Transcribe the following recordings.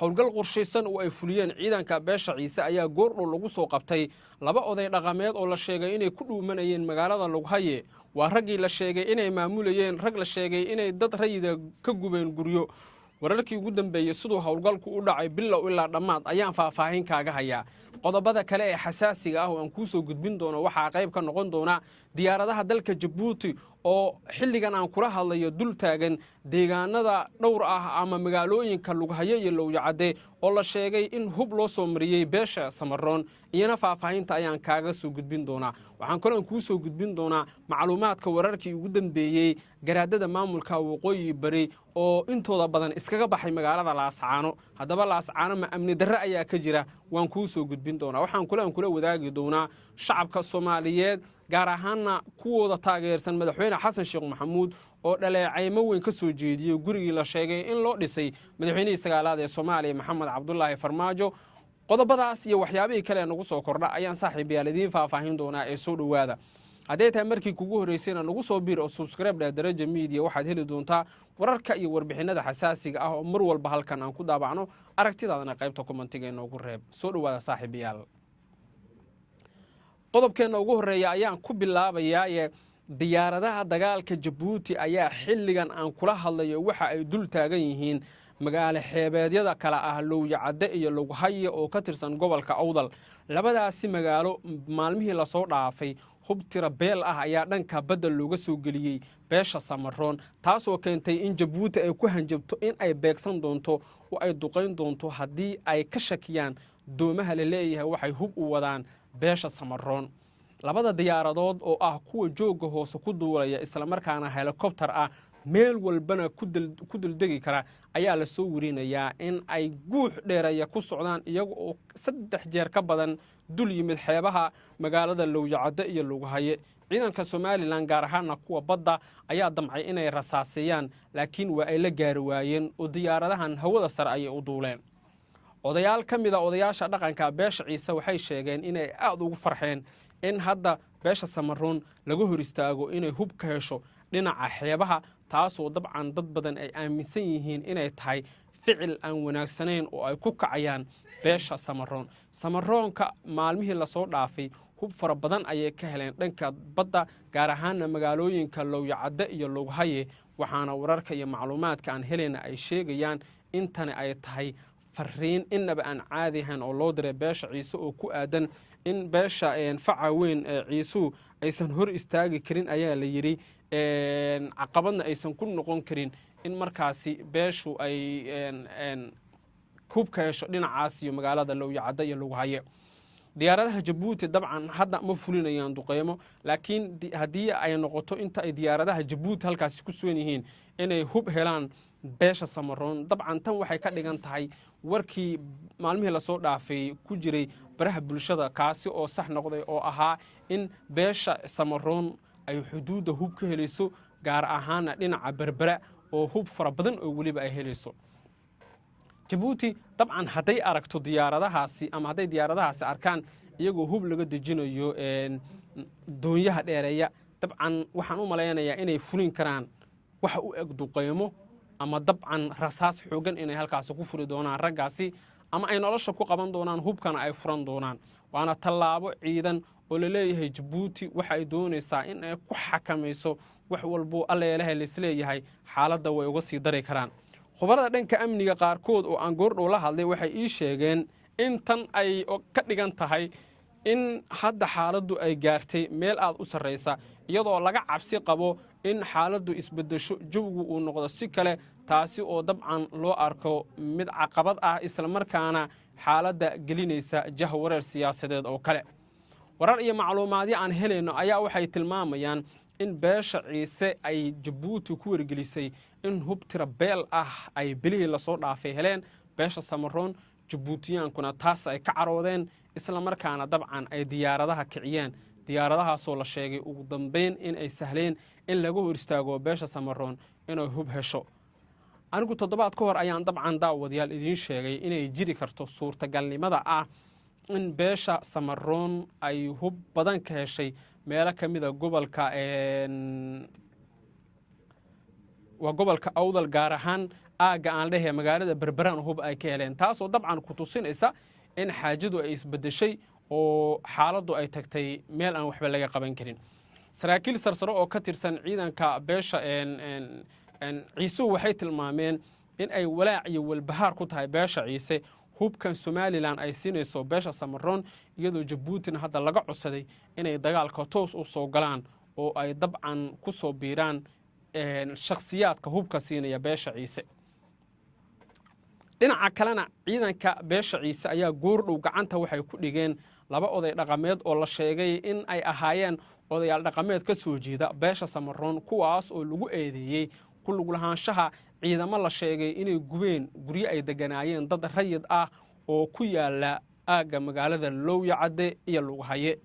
Howlgal qorshaysan oo ay fuliyeen ciidanka beesha Ciise ayaa goordhow lagu soo qabtay laba oday dhaqameed oo la sheegay inay ku dhuumanayeen magaalada Lughaye. Waa raggii la sheegay inay maamulayeen rag la sheegay inay dad rayida ka gubeen guryo. Wararkii ugu dambeeyey siduu howlgalku u dhacay bilow ilaa dhammaad ayaan faahfaahin kaaga hayaa. Qodobada kale ee xasaasiga ah oo aan kuu soo gudbin doono waxaa qayb ka noqon doona diyaaradaha dalka Jabuuti oo xilligan aan kula hadlayo dul taagan deegaanada dhowr ah ama magaalooyinka Lughayo iyo Lowyacadde oo la sheegay in hub loo soo mariyey beesha Samaroon. Iyana faahfaahinta ayaan kaaga soo gudbin doonaa. Waxaan kaloo kuu soo gudbin doonaa macluumaadka wararkii ugu dambeeyey garaadada maamulka Waqooyi Bari oo intooda badan iskaga baxay magaalada Laascaano. Haddaba Laascaano ma amni darre ayaa ka jira? Waan kuu soo gudbin doonaa. Waxaan kule aan kula wadaagi doonaa shacabka Soomaaliyeed, gaar ahaanna kuwooda taageersan Madaxweyne Xasan Sheekh Maxamuud, oo dhaleecaymo weyn ka soo jeediyey gurigii la sheegay in loo dhisay madaxweynihii sagaalaad ee Soomaaliya, Maxamed Cabdulaahi Farmaajo. Qodobadaas iyo waxyaabihii kale ee nagu soo kordha ayaan saaxiibayaal idiin faahfaahin doonaa ee soo dhowaada. Hadday tahay markii kugu horreysayna, nagu soo biir oo subscribe dheh Daraja Media. Waxaad heli doontaa wararka iyo warbixinada xasaasiga ah oo mar walba halkan aan ku daabacno. Aragtidaadana qaybta commentiga inoogu reeb. Soo dhowaada, saaxiibayaal. Qodobkeenna ugu horreeya ayaan ku bilaabayaa. Diyaaradaha dagaalka Jabuuti ayaa xilligan aan kula hadlayo waxa ay dul taagan yihiin magaalo xeebeedyada kale ah Lowyacadde iyo Lughaye oo ka tirsan gobolka Awdal. Labadaasi magaalo maalmihii lasoo dhaafay hub tira beel ah ayaa dhanka badda looga soo geliyey beesha Samaroon, taasoo keentay in Jabuuti ay ku hanjabto in ay beegsan doonto oo ay duqayn doonto haddii ay ka shakiyaan doomaha la leeyahay waxay hub u wadaan beesha Samaroon. Labada diyaaradood oo ah kuwa joogga hoose ku duulaya, islamarkaana helikobtar ah, meel walbana ku duldegi kara, ayaa lasoo werinayaa in ay guux dheeraya ku socdaan, iyaga oo 3 jeer ka badan dul yimid xeebaha magaalada Lowyacadde iyo Lughaye. Ciidanka Somaliland, gaar ahaana kuwa badda, ayaa damcay inay rasaaseeyaan, laakiin waa ay la gaari waayeen oo diyaaradahan hawada sare ayay u duuleen. Odayaal ka mid a odayaasha dhaqanka beesha Ciise waxay sheegeen inay aada ugu farxeen in hadda beesha Samaroon laga hor istaago inay hub ka hesho dhinaca xeebaha, taasoo dabcan dad badan ay aaminsan yihiin inay tahay ficil aan wanaagsanayn oo ay ku kacayaan beesha Samaroon. Samaroonka maalmihii lasoo dhaafay hub fara badan ayay ka heleen dhanka badda, gaar ahaana magaalooyinka Lowyacadde iyo Lughaye. Waxaana wararka iyo macluumaadka aan helayna ay sheegayaan intani ay tahay fariin innaba aan caadi ahayn oo loo diray beesha Ciise oo ku aadan in beesha faca weyn ee Ciisuhu aysan hor istaagi karin, ayaa la yidhi, caqabadna aysan ku noqon karin in markaasi beeshu ay hub ka hesho dhinacaas iyo magaalada Lowyacadde iyo Lughaye. Diyaaradaha Jabuuti dabcan hadda ma fulinayaan duqeymo, laakiin haddii ay noqoto inta ay diyaaradaha Jabuuti halkaasi ku sugan yihiin inay hub helaan beesha Samaroon, dabcan tan waxay ka dhigan tahay warkii maalmihii lasoo dhaafay ku jiray baraha bulshada, kaasi oo sax noqday oo ahaa in beesha Samaroon ay xuduudda hub ka helayso, gaar ahaana dhinaca Berbera oo hub fara badan oo weliba ay helayso Jabuuti. Dabcan hadday aragto diyaaradahaasi ama hadday diyaaradahaasi arkaan iyagoo hub laga dejinayo doonyaha dheereeya, dabcan waxaan u malaynayaa inay fulin karaan waxa u eg duqeymo ama dabcan rasaas xoogan inay halkaasi ku furi doonaan raggaasi, ama ay nolosha ku qaban doonaan, hubkana ay furan doonaan. Waana tallaabo ciidan oo la leeyahay Jabuuti waxa ay doonaysaa in ay ku xakamayso wax walbuu alleelaha laisleeyahay xaaladda way uga sii dari karaan. Khubarada dhanka amniga qaarkood oo aan goordhow la hadlay waxay ii sheegeen in tan ay ka dhigan tahay in hadda xaaladdu ay gaartay meel aad u sarraysa, iyadoo laga cabsi qabo in xaaladdu isbeddesho, jawigu uu noqdo si kale, taasi oo dabcan loo arko mid caqabad ah, islamarkaana xaaladda gelinaysa jahwareer siyaasadeed oo kale. Warar iyo macluumaadyo aan helayno ayaa waxay tilmaamayaan in beesha Ciise ay Jabuuti ku wargelisay in hub tira beel ah ay bilihii lasoo dhaafay heleen beesha Samaroon, Jabuutiyaankuna taas ay ka caroodeen, islamarkaana dabcan ay diyaaradaha kiciyeen, diyaaradahaasoo la sheegay ugu dambeyn in ay sahleen in laga hor istaago beesha Samaroon inay hub hesho. Anigu toddobaad ka hor ayaan dabcan, daawadayaal, idiin sheegay inay jiri karto suurtagalnimada ah in beesha Samaroon ay hub badan ka heshay meelo ka mida gobolka, waa gobolka Awdal, gaar ahaan Aagga aan dhehe magaalada Berberaan hub ay ka heleen, taasoo dabcan ku tusinaysa in xaajadu ay isbedeshay oo xaaladdu ay tagtay meel aan waxba laga qaban karin. Saraakiil sarsare oo ka tirsan ciidanka beesha Ciisuhu waxay tilmaameen in ay walaac iyo walbahaar ku tahay beesha Ciise hubkan Somalilan ay siinayso beesha Samaroon, iyadoo Jabuutina hadda laga codsaday inay dagaalka toos u soo galaan oo ay dabcan ku soo biiraan shakhsiyaadka hubka siinaya beesha Ciise. Dhinaca kalena, ciidanka beesha Ciise ayaa goordhow gacanta waxay ku dhigeen laba oday dhaqameed oo la sheegay in ay ahaayeen odayaal dhaqameed ka soo jeeda beesha Samaroon, kuwaas oo lagu eedeeyey ku lug lahaanshaha ciidamo la sheegay inay gubeen guryo ay deganaayeen dad rayid ah oo ku yaala aagga magaalada Lowya Cadde iyo Lugahaye.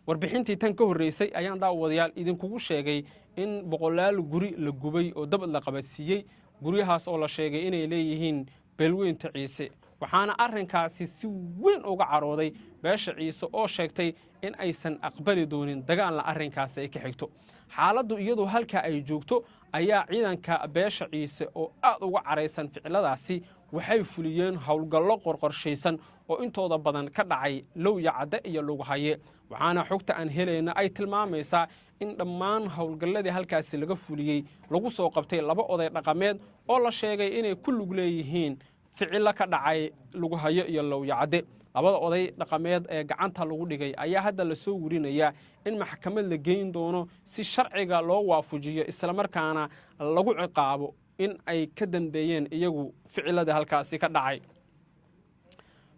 Warbixintii tan ka horreysay ayaan, daawadayaal, idinkugu sheegay in boqolaal guri la gubay oo dabad la qabadsiiyey, guryahaas oo la sheegay inay leeyihiin beelweynta Ciise. Waxaana arrinkaasi si weyn uga carooday beesha Ciise oo sheegtay in aysan aqbali doonin dagaalna arrinkaasi ay ka xigto. Xaaladdu iyadoo halkaa ay joogto ayaa ciidanka beesha Ciise oo aad uga caraysan ficiladaasi waxay fuliyeen howlgallo qorqorshaysan oo intooda badan ka dhacay Lowya Cadde iyo Lugahaye. Waxaana xogta aan helayna ay tilmaamaysaa in dhammaan howlgalladii halkaasi laga fuliyey lagu soo qabtay laba oday dhaqameed oo la sheegay inay ku lug leeyihiin ficilo ka dhacay Lugahayo iyo Lowya Cadde. Labada oday dhaqameed ee gacanta lagu dhigay ayaa hadda lasoo werinayaa in maxkamad la geyn doono si sharciga loo waafujiyo, islamarkaana lagu ciqaabo in ay ka dambeeyeen iyagu ficiladii halkaasi ka dhacay.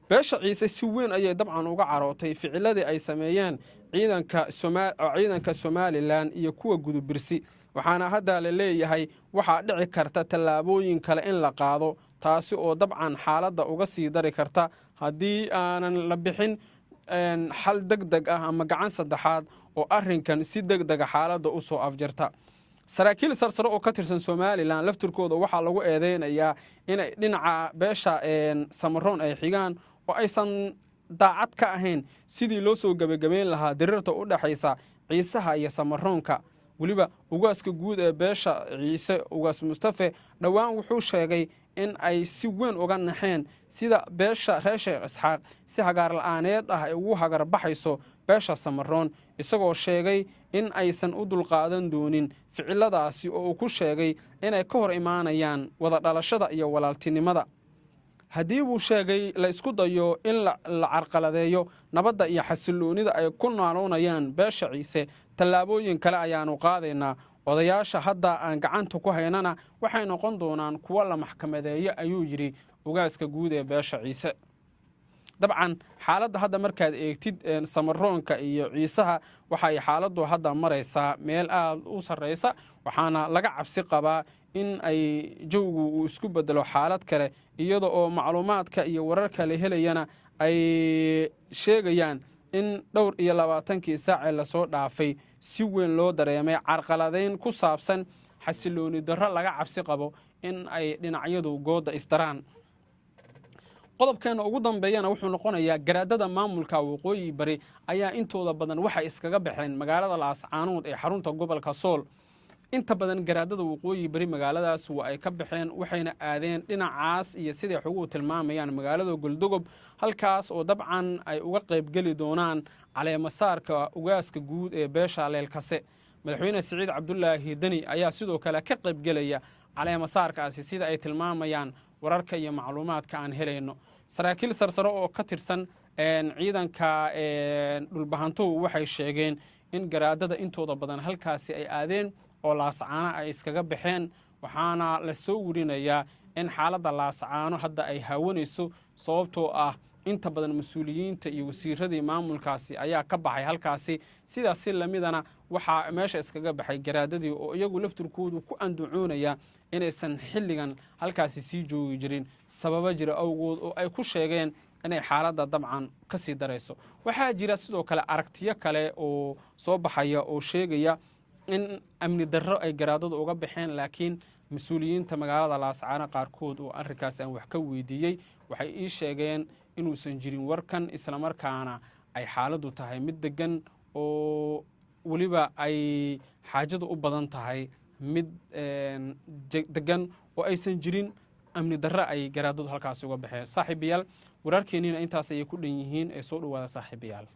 Beesha Ciise si weyn ayay dabcan uga carootay ficiladii ay sameeyeen ciidanka Somalilan iyo kuwa Gudubirsi, waxaana hadda la leeyahay waxaa dhici karta tallaabooyin kale in la qaado, taasi oo dabcan xaaladda uga sii dari karta haddii aanan la bixin xal deg deg ah ama gacan saddexaad oo arrinkan si deg dega xaaladda u soo afjarta. Saraakiil sarsare oo ka tirsan Somalilan laftirkooda waxaa lagu eedeynayaa inay dhinaca beesha Samaroon ay xigaan oo aysan daacad ka ahayn sidii loo soo gebagabeyn lahaa dirirta u dhexaysa Ciisaha iyo Samaroonka. Weliba ugaaska guud ee beesha Ciise, Ugaas Mustafe, dhowaan wuxuu sheegay in ay si weyn uga naxeen sida beesha reer Sheekh Isxaaq si hagaar la'aaneed ah ay ugu hagarbaxayso beesha Samaroon, isagoo sheegay in aysan u dulqaadan doonin ficiladaasi oo uu ku sheegay inay ka hor imaanayaan wada dhalashada iyo walaaltinimada. Haddii, buu sheegay, la isku dayo in la carqaladeeyo nabadda iyo xasilloonida ay ku naaloonayaan beesha Ciise, tallaabooyin kale ayaanu qaadaynaa. Odayaasha hadda aan gacanta ku haynana waxay noqon doonaan kuwo la maxkamadeeyo, ayuu yidhi ugaaska guud ee beesha Ciise. Dabcan xaaladda hadda markaad eegtid Samaroonka iyo Ciisaha, waxay xaaladdu hadda maraysaa meel aada u sarreysa, waxaana laga cabsi qabaa in ay jawgu uu isku bedelo xaalad kale, iyada oo macluumaadka iyo wararka la helayana ay sheegayaan in dhowr iyo labaatankii saacee lasoo dhaafay si weyn loo dareemay carqaladayn ku saabsan xasilooni darro laga cabsi qabo in ay dhinacyadu gooda isdaraan. Qodobkeena ugu dambeeyana wuxuu noqonayaa garaadada maamulka Waqooyi Bari ayaa intooda badan waxay iskaga baxeen magaalada Laascaanood ee xarunta gobolka Sool. Inta badan garaadada Waqooyi Bari magaaladaas waa ay ka baxeen, waxayna aadeen dhinacaas iyo siday xoguhu tilmaamayaan magaalada Goldogob, halkaas oo dabcan ay uga qaybgeli doonaan caleemasaarka ugaaska guud ee beesha Leelkase. Madaxweyne Siciid Cabdulaahi Deni ayaa sidoo kale ka qaybgelaya caleemasaarkaasi, sida ay tilmaamayaan wararka iyo macluumaadka aan helayno. Saraakiil sarsare oo ka tirsan ciidanka Dhulbahantuhu waxay sheegeen in garaadada intooda badan halkaasi ay aadeen oo Laascaano ay iskaga baxeen, waxaana la soo werinayaa in xaaladda Laascaano hadda ay haawanayso, sababtoo ah inta badan mas-uuliyiinta iyo wasiiradii maamulkaasi ayaa ka baxay halkaasi. Sidaas si lamidana waxaa meesha iskaga baxay garaadadii oo iyagu laftirkoodu ku andacoonaya inaysan xilligan halkaasi sii joogi jirin sababo jira awgood, oo ay ku sheegeen inay xaaladda dabcan ka sii darayso. Waxaa jira sidoo kale aragtiyo kale oo soo baxaya oo sheegaya in amni darro ay garaadadu uga baxeen, laakiin mas-uuliyiinta magaalada Laascaano qaarkood oo arrinkaas aan wax ka weydiiyey waxay ii sheegeen inuusan jirin warkan, islamarkaana ay xaaladdu tahay mid deggan oo weliba ay xaajadu u badan tahay mid degan. oo aysan jirin amni darre ay garaadadu halkaasi uga baxeen. Saaxiibayaal, wararkeennina intaas ayay ku dhan yihiin ee soo dhawaada, saaxiibayaal.